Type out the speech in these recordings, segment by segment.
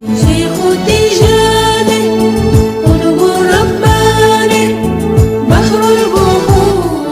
شيخ تجاني قطب رباني بحر البحور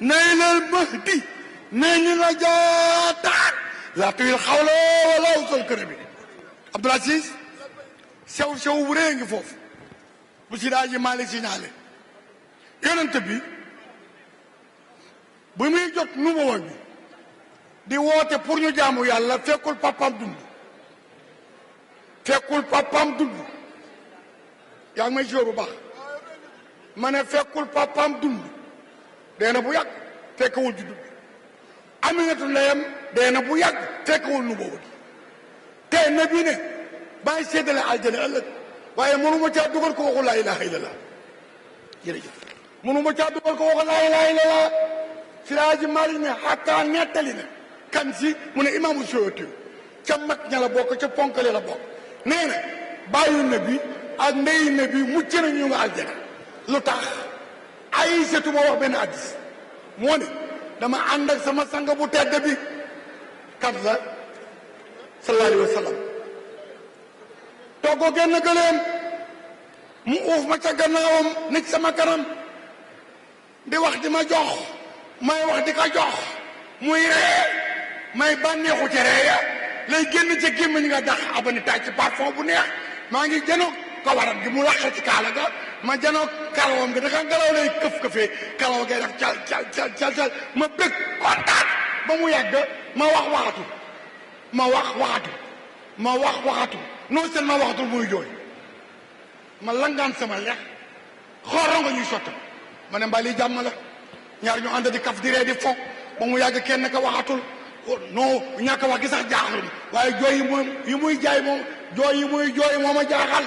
نيل المهدي نيل نجاة لا تقول حول ولا وصل كربي عبد العزيز sew bu rëy ngi foofu bu si daaji Malick signalé yonent bi bu muy jot nubuwa bi di woote pour ñu jaamu yàlla fekkul papam dund yaa ngi may jóor bu baax ma ne fekkul papam dund dee na bu yàgg fekkewul juddu bi Aminatu ndeyam dee na bu yàgg fekkewul nubuwa bi te nabi ne bàyyi séddale aljana ëllëg waaye mënuma caa dugal ko waxu laa ilaha illallah jërëjëf mënuma caa dugal ko waxu laa ilaha illallah si Alaaji Maalik ne xataa nettali na kan si mu ne imaamu Suyuuti ca mag ña la bokk ca ponkale la bokk nee na bàyyi na bi ak ndeyi na bi mucc na ñu nga aljana lu tax Aysatu ma wax benn hadiis moo ne dama ànd ak sama sang bu tedd bi kat la sallallahu alayhi wa sallam toggoo genn gëléem mu uuf ma ca gannaawam nekk sama kanam di wax di ma jox may wax di ko jox muy ree may bànneexu ci ree ya lay génn ca gémmiñ nga dax abani taaj ci parfum bu neex maa ngi janoog kawaram gi mu laqal ci kaala ga ma janoog kalawam gi dafa ngelaw lay këf-këfee kalaw gay daf cal ma bëgg kontaan ba mu yàgg ma wax waxatu ma wax waxatu non seulement waxatu muy jooy ma langaan sama lex xooloo nga ñuy sotti ma ne mbaa lii jàmm la ñaar ñu ànd di kaf di ree di fo ba mu yàgg kenn ka waxatul non ñàkk wax gi sax jaaxul waaye jooy yi muy jaay moom jooy yi muy jooy moom a jaaxal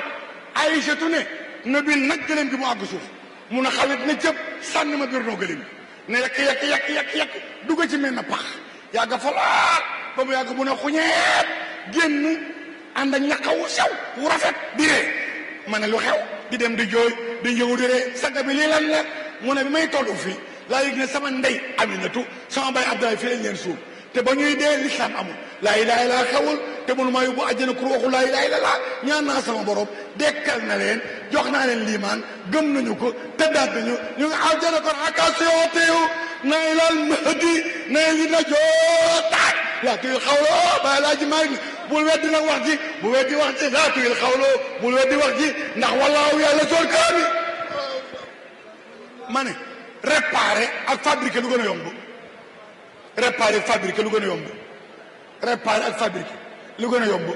Aïchatu ne na bi nag gëlëm gi mu àgg suuf mun a xawit na cëpp sànni ma biir noo gëlëm gi ne yekk dugg ci mel na pax yàgg fa laal ba mu yàgg mun a xuñeet génn ànd ak ñaqawu sew wu rafet di ree ma ne lu xew di dem di jooy di ñëw di ree sagga bi lii lan la mu ne bi may tollu fii laa yëg ne sama ndey Aminatu sama baay Abdoulaye fii lañ leen suuf te ba ñuy dee l'islam amul laa ilaaha illa xewul te mënu maa yóbbu àjjana kur waxu laa ilaaha illa laa ñaan naa sama borom dekkal na leen jox naa leen liimaan gëm nañu ko tëddaat nañu ñu ngi àjjana kon attention teew nay lal mahdi nay li na jootaay laa tuyil xawloo ba laa ji maa bul weddi nag wax ji bu weddi wax ji laa tuyil xawloo bul weddi wax ji ndax wallaahu yàlla soor kaami ma ne réparer ak fabriquer lu gën a yomb réparer ak fabriquer lu gën a yomb réparer ak fabriquer lu gën a yomb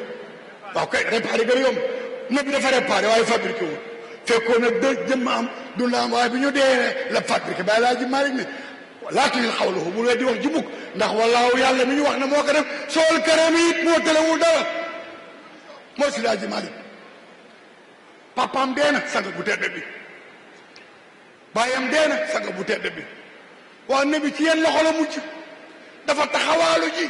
waaw kay réparer gën a yomb na bi dafa réparer waaye fabriquer wu fekkoon na dë jëmm am dund am waaye bi ñu dee la fabriquer bàyyi laa ji Malick ne laa tuyil xawlahu bul weddi wax ji mukk ndax wallaahu yàlla mi ñu wax ne moo ko def sool këram it moo tëlewul dara moo si laa ji Malick papaam dee na sang bu tedd bi baayam dee na sang bu tedd bi waaw ne bi ci yéen loxo la mujj dafa taxawaalu ji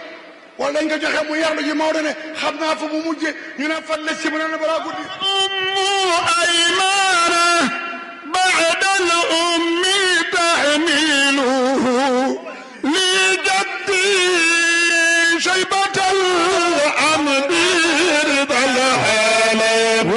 wala dañ ko joxe mu yarlu ji Maodo ne xam naa fa mu mujje ñu ne fan la si mu ne balaa guddi أيمانا بعد الأم تحمله لجدي شيبة العمد رضا العالم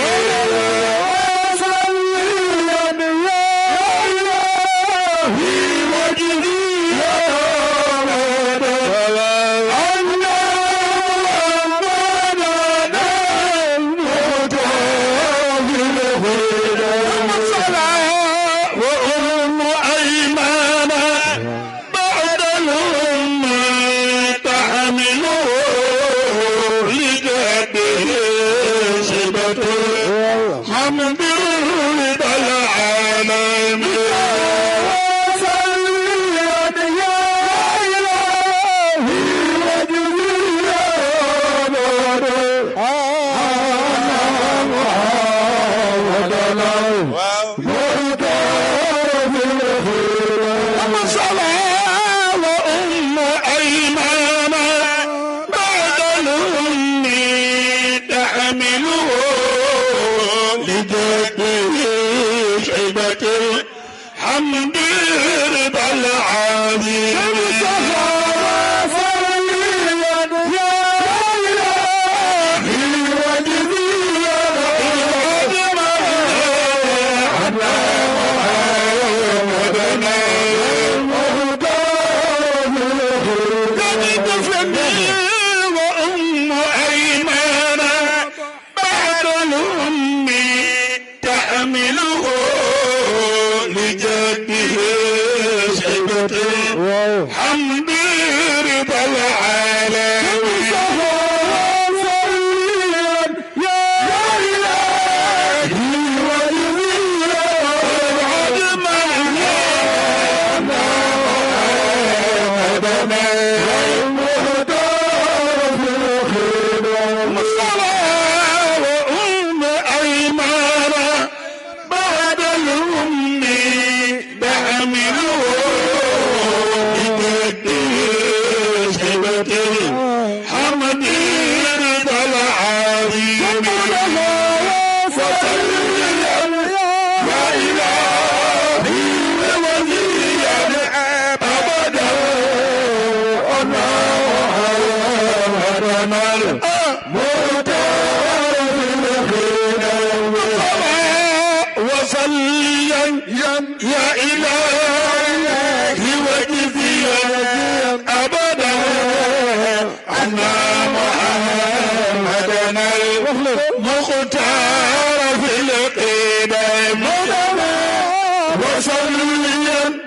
وصليا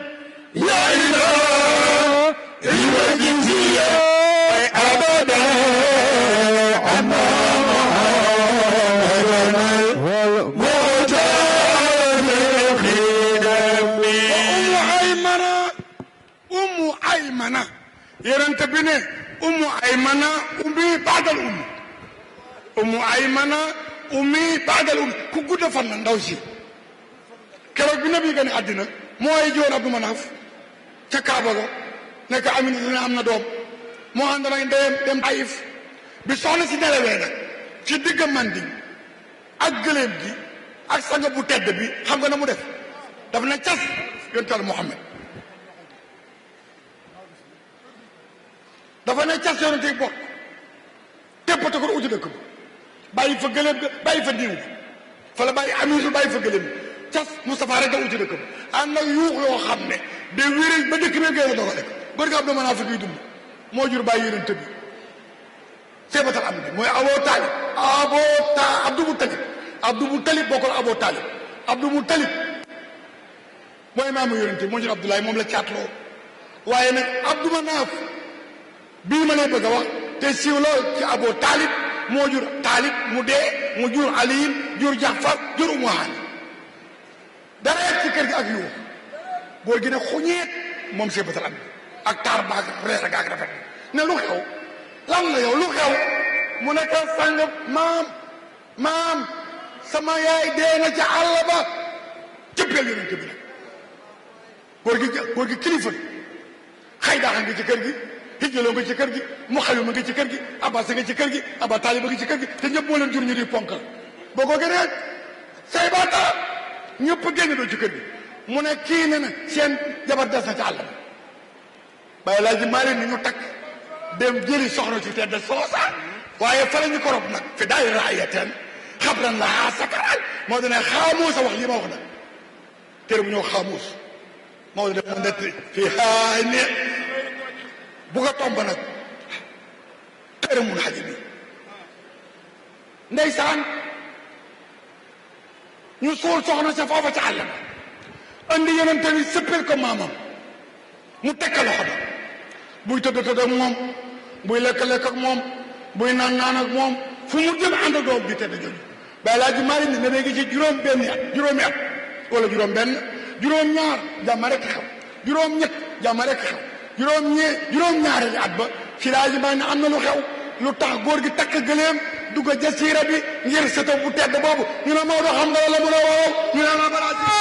يا إلهي وجزيا yonent bi ne ummu aymana ummi baadal ummi baadal ummi ku gudda fan na ndaw si keroog bi nabi gane àddina mooy joon Abdu Manaaf ca Kaaba ga nekk Amina dina am na doom moo ànd nag ndeyam dem Taïf bi soxna si nelawee nag ci digg Manding ak gëléem gi ak sanga bu tedd bi xam nga na mu def daf na cas yontal Muhammad dafa ne cas yonente bokk téppate ko uti dëkk ba bàyyi fa gëléem ga bàyyi fa diw fa la bàyyi amisul bàyyi fa gëléem cas Moustapha rek da uti dëkk ba ànd nag yuux yoo xam ne de wéral ba dëkk bi gën a doog a lekk góor gi Abdu Manaaf fi dund moo jur bàyyi yonente bi seebatal am bi mooy Abdou Moutalib bokkul Abou Talib Abdou Moutalib mooy maamu yonente moo jur Abdoulaye moom la caatloo waaye nag Abdou Manaaf bii ma lay bëgg a wax te siiw la ci Abou Talib moo jur Talib mu dee mu jur Aliyin jur Jaafar jur Umu Haani dara ci kër gi ak yuux góor gi ne xuñeet moom seebatal am bi ak taar baag reer gaag rafet ne lu xew lan la yow lu xew mu nekk sang maam sama yaay dee na ca àll ba cëppeel yonente bi nag góor gi kilifa xëy daaxa nga ci kër gi hijjaloo nga ci kër gi mu xayuma nga ci kër gi abbas nga ci kër gi abba taaliba nga ci kër gi te ñëpp moo leen jur ñu di ponkal boo ko gënee say baata ñëpp génn doo ci kër gi mu ne kii ne na seen jabar des na ca àll ba bàyyi laa ji maa leen ni ñu takk dem jëli soxna ci tedd soosa waaye fa la ñu ko rob nag fi daay raayateen xabran la sakaral moo dana xaamuus a wax lii ma wax nag téere bu ñëw xaamuus moo dana mu nett fii haay ne bu ko tomb nag téere mun xaji bi ndeysaan ñu suul soxna sa foofa ca àll ba andi yonente bi sëppil ko maamam mu tekka loxo ba buy tëdd ak moom buy lekk-lekk ak moom buy naan ak moom fu mu jëm ànd doom bi tëdd jooju Baay Laaji Maalik ne léegi ci juróomi at wala juróom benn juróom ñaar jàmm rek xew juróom ñett jàmm rek xew juróom ñaari at ba ci Laaji Maalik ne am na lu xew lu tax góor gi takk gëléem dugg jasiira bi ngir sëtam bu tedd boobu ñu ne Maodo xam nga la mu ne waaw ñu ne ma balaa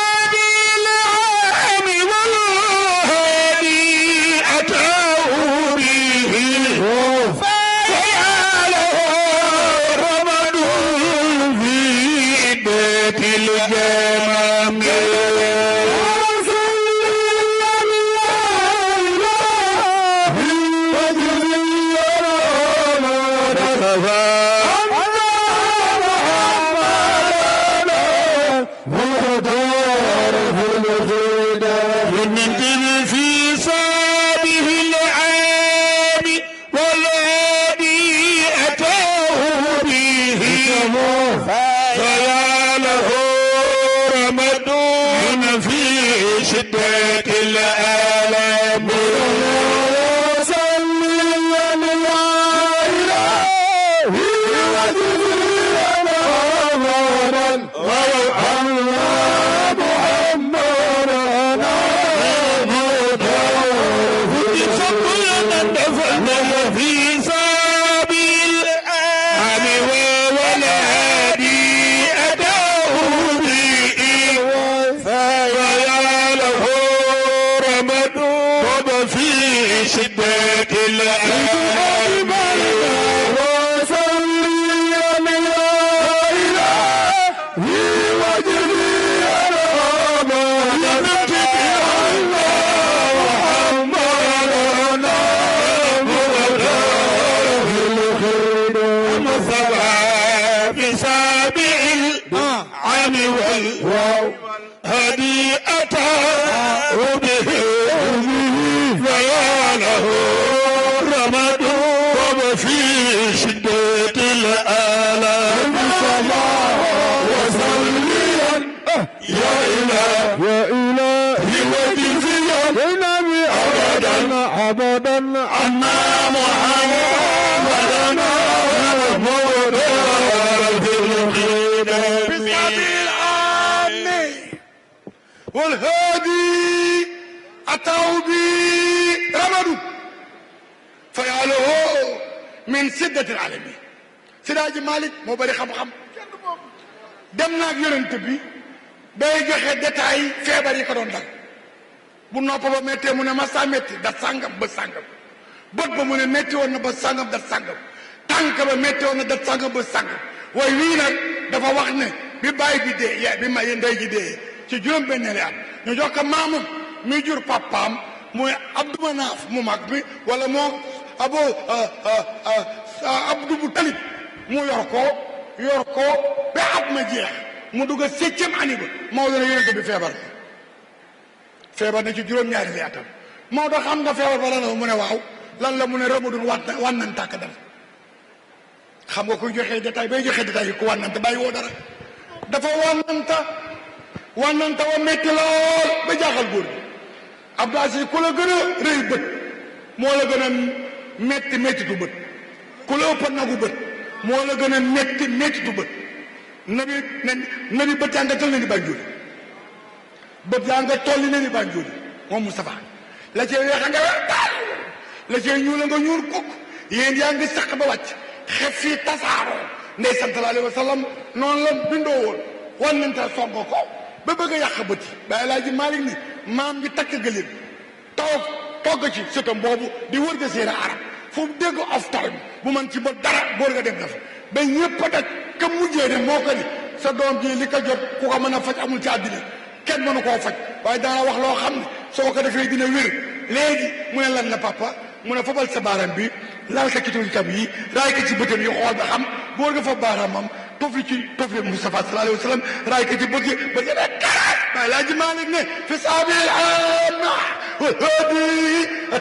min siddatil alami Sidaaji Malick moo bëri xam-xam dem na ak yonent bi day joxe détail feebar yi ko doon dal bu nopp ba méttee mu ne ma saa métti dat sàngam bët sàngam bët ba mu ne métti woon na bët sàngam dat sàngam tànk ba métti woon na dat sàngam bët sàngam waaye wii nag dafa wax ne bi bàyyi bi dee bi ma ndey ji dee ci juróom-benneeli at ñu jox ko maamam mi jur papaam muy Abdou Manaaf mu mag bi wala moom Abdou bu Talib mu yor ko ba at ma jeex mu dugg 7e année ba Maodo ne yonent bi feebar na ci juróom-ñaari li atam Maodo xam nga feebar ba lan la mu ne waaw lan la mu ne Ramadun wan nañ tàkk dara xam nga kuy joxe détail bay joxe détail yi ku wànnante bàyyi woo dara dafa wànnanta wa métti lool ba jaaxal góor gi Abdou Aziz ku la gën a rëy bët moo la gën a méttitu bët ku la ëpp nagu bët moo la gën a méttitu bët nabi bët yaa nga tol ne ni Banjul bët yaa nga tolli ne ni Banjul moom Moustapha la cee weex a nga weex daal la cee ñuul a nga ñuul kukk yéen yaa ngi saq ba wàcc xef fii tasaaroo ndey sallallahu alayhi wa sallam noonu la bindoo woon wan nañ ta songo ko ba bëgg a yàq bët yi Baay Alaaji Maalik ni maam bi takk gëléem togg ci sëtam boobu di wër ga séera arab fu mu dégg oftal bi bu man ci bët dara góor nga dem na fa ba ñëpp a daj ka mujjee dem moo ko ni sa doom ji li ko jot ku ko mën a faj amul ci àddina kenn mënu koo faj waaye daana wax loo xam ne soo ko defee dina wér léegi mu ne lan la papa mu ne fabal sa baaram bi laal ka ci tuutam yi raay ko ci bëtam yi xool ba xam góor nga fa baaraamam tofli ci tofli Mustafa sallallahu alayhi wa sallam raay ko ci bët yi ba jëlee karaat Baay Alaaji Maalik ne fi saabil amma wa hadi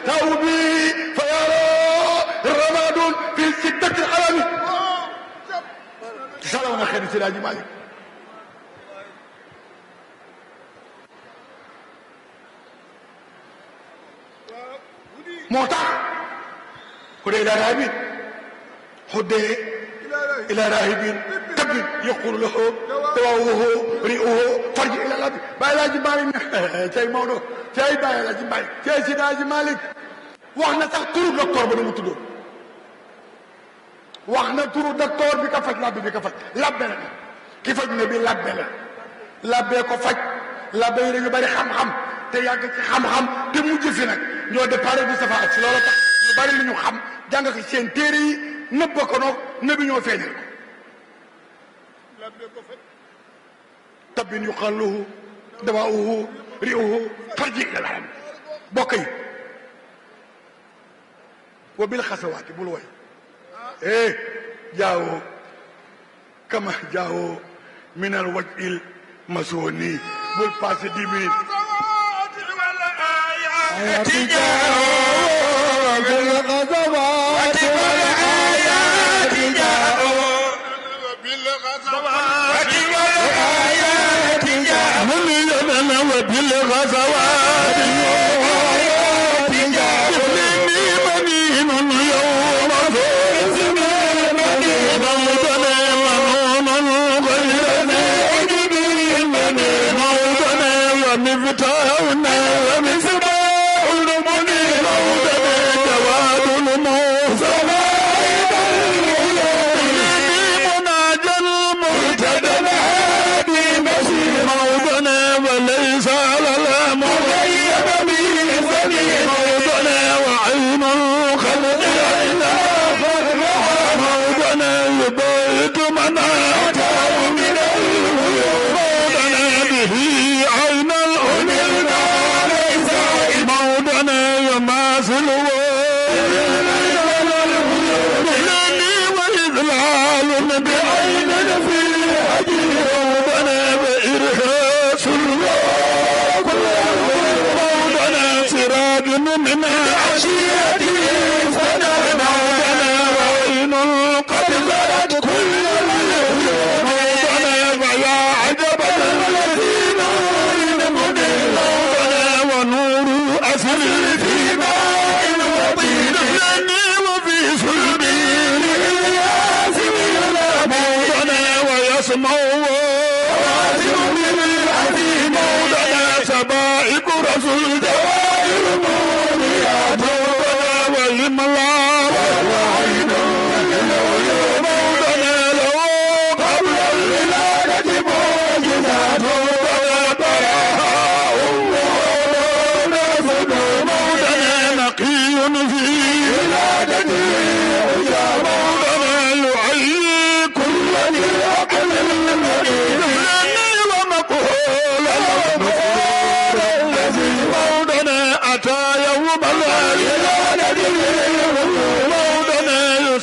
tawbi fa yara ramadun fi sittati alami salaw na xëy na si Alaaji Maalik moo tax هدى إلى راهب هدى إلى راهب تبن يقول له دواؤه ريئه فرج إلى الأرض Baay Alaaji Maalik tey Maodo tey Baay Alaaji Maalik tey Seydi Alaaji Maalik wax na sax turu docteur ba nu mu tuddoon wax na turu docteur bi ka faj labbe bi ka faj labbe la ki faj ne bi labbe la labbe ko faj labbe yi dañu bari xam-xam te yàgg ci xam-xam te mujj fi nag ñoo départ Moustapha ak si loolu tax ñu bari lu ñu xam jàng ko seen téere yi nëbb ko noog nëbbi ñoo feeñal ko tabbin yuqalluhu dawaa'uhu ri'uhu farji ilal alam bokk yi wa bil xasawaati bul way jaawoo kama jaawoo min al waj'il masoni bul passé 10 minutes بالغزوات والآيات جاءوا بالغزوات والآيات جاءوا من يدنا وبالغزوات والآيات جاءوا إني مدين يوم موطنا ونون غيرنا موطنا ومفتاحنا ومصباح المنير الله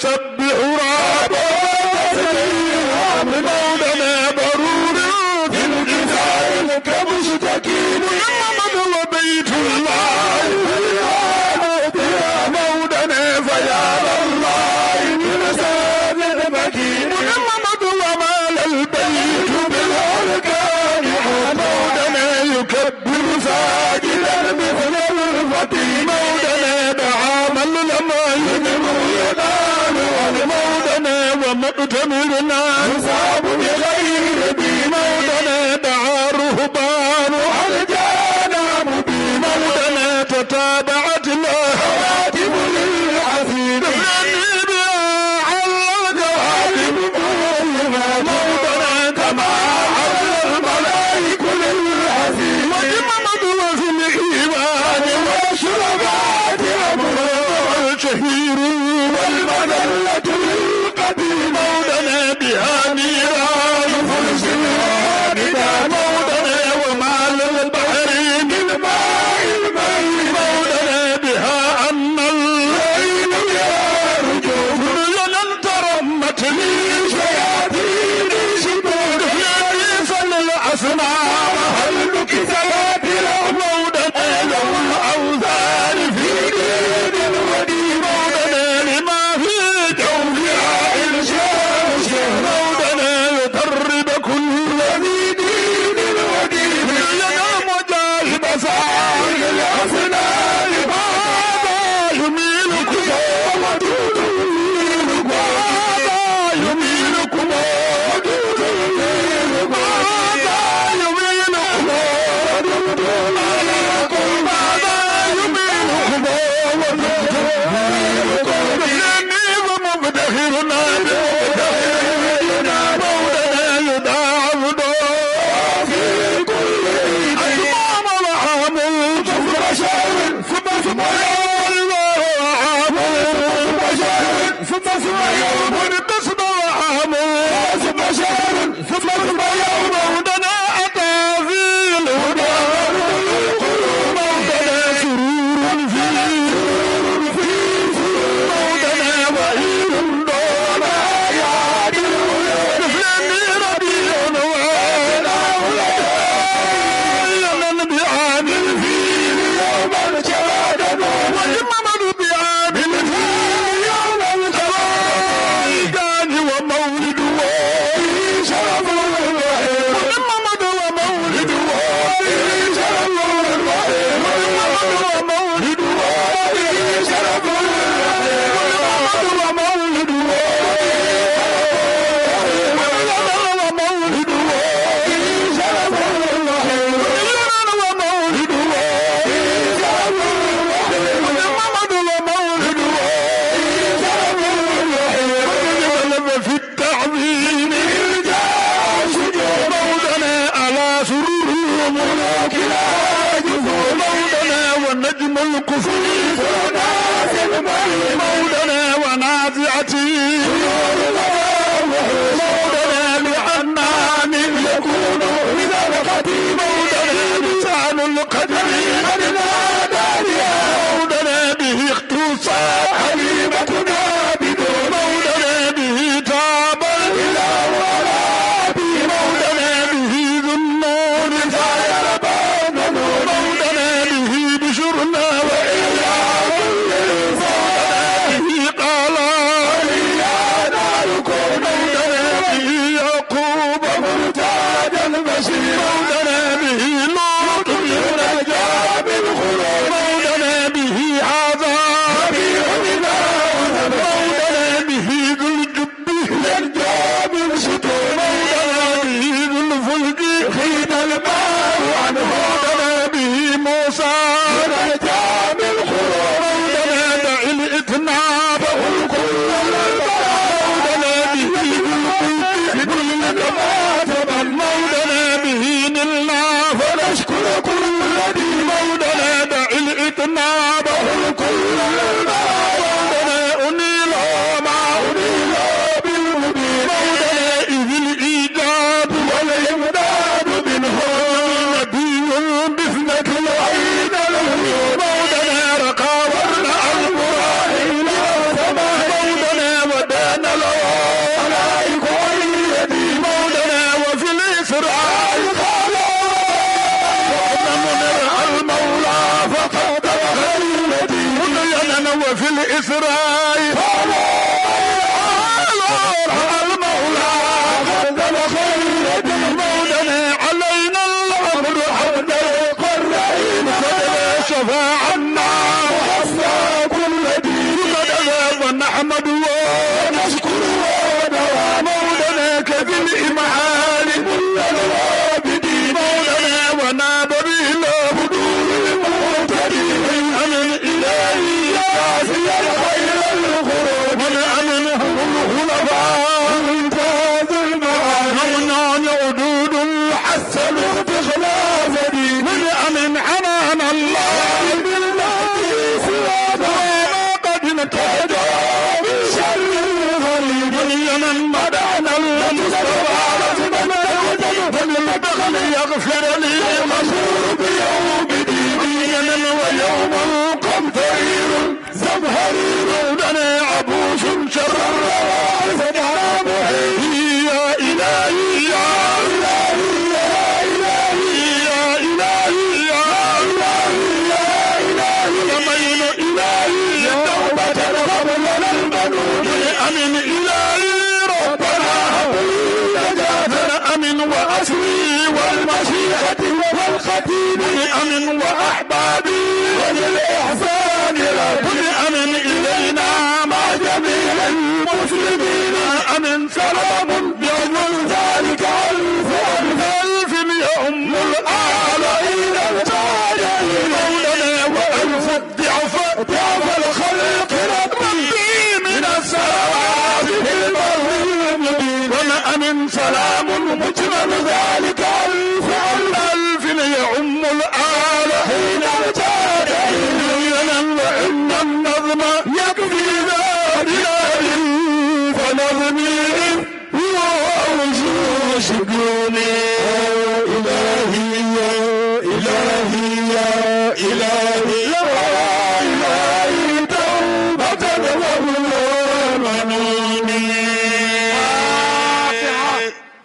يسبح ربه مولنا برور في الجزائر كمستكين محمد وبيت الله مولنا فيا الله بمساجد مكين محمد ومال البيت بالاركان مولنا يكبر ساجدا مثل الفتي مولنا دعا من لم يدم يدان مولنا ومؤتمرنا يصاب بغير بي مولنا دعا رهبان والجانا مبين مولنا تتابعت الهواتف للحسين يعني بها على الكواكب مولنا كما على الملائك للحسين محمد وفي الإيمان والشربات أمر شهير والمذلة للقديم مولنا بها نيران فرس الوالدة مولنا ومال البحر من ماء الميت مولنا بها أن الليل يرجو لنا ترمت لي شياطين شدود يئس الأصنام هل كسبت مولنا له الأوزار في دين ودين مولنا لما في جوفها إرشاد مولنا يدرب كل ذي دين ودين ينام مجاهد سائر الأصنام ماذا يميلكم ودود ماذا يميلكم ودود ماذا يميلكم ودود ماذا يميلكم ودود إني ومبدهرنا بمبدهرنا مولنا يداعب دور في كل أيام وعامل ثم بشر ثم يوم وعامل ثم يوم تصبح وعامل ثم بشر ثم يوم مولنا أتى في الهدى مولنا سرور في مولنا وعيد دون يعدل نفلني ربيع وعينا يمن بعامل فيه يوم الجواد ويمن بعامل فيه يوم الجواد ومولد شرف الرحيم محمد ومولد شرف الرحيم محمد ومولد شرف الرحيم محمد ومولد ومولد شرف الرحيم ومولد شرف الرحيم محمد ومولد شرف الرحيم في التعظيم إرجاع شجوع مولنا على سرور ملاك العاجز مولنا والنجم القصير مولنا ونازعتي مولنا لعنان يكون من القديم مولنا لسان القدر مولنا به اختصى حليمتنا بدون مولنا به تاب الإله ورابي مولنا به ذو النور سائر بان مولنا به بشرنا وإلى كل إنسان به قال إيانا يكون مولنا به يعقوب مرتاد البشير مولنا به لوط ينجى بالخلود مولنا به هذا ربيعنا مولنا به ذو الجب ينجى بالشتور مولنا به ذو الفلك حين الماء عنه مولنا به موسى ينجى بالخلود مولنا دع الإثناب والكل مولنا به ذو القلب كما تبا مولنا به نلنا نحمده ونشكره مولانا كذي الإمعان كل العابدين مولانا وناب به الأبدور المعتدين أمن إلهي يا سيد خير الخروج ونأمنهم الخلفاء ممتاز المعاني ومن عدود حسن بخلاف دين ونأمن حنان الله بالله سواه قد نتهجى من شر الغريب يمن مدعنا المصطفى فليبخل يغفر لي مشهور بيوم دين ويوم قمطرير زمهرير دنا عبوس شر فدعا محيي يا إلهي يا إلهي يا إلهي يا إلهي يا إلهي يا إلهي يمين إلهي توبة قبل المنون أمن إلهي ربنا هب لي نجاة أمن وأسري والمشيئة والختيم أمن وأحبابي وللإحسان ربي أمن إلينا مع جميع المسلمين أمن سلام يوم ذلك ألف يوم الآلين التاجين مولانا وألف الضعف الخلق ربي من السلام في البر المبين وأمن سلام مجمل ذلك ألف يوم الآل حين التاجين وإن النظم يكفي ذلك فنظمي هو أوجه شكوني إلهي يا إلهي يا إلهي يا إلهي توبة ومنوني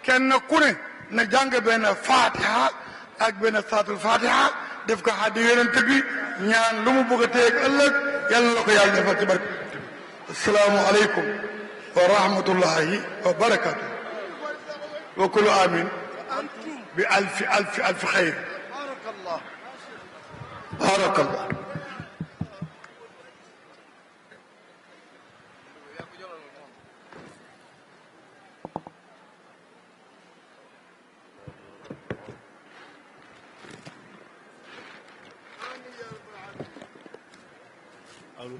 kenn ku ne na jàng benn fatiha ak benn saatul fatiha def ko xaddi yonent bi ñaan lu mu bëgg a teeg ëllëg yàlla na ko yàlla defal ci barke assalaamu aleykum wa rahmatullahi wa barakatuh wa kullu amin bi alfi alfi alfi xayr barakallah Alô.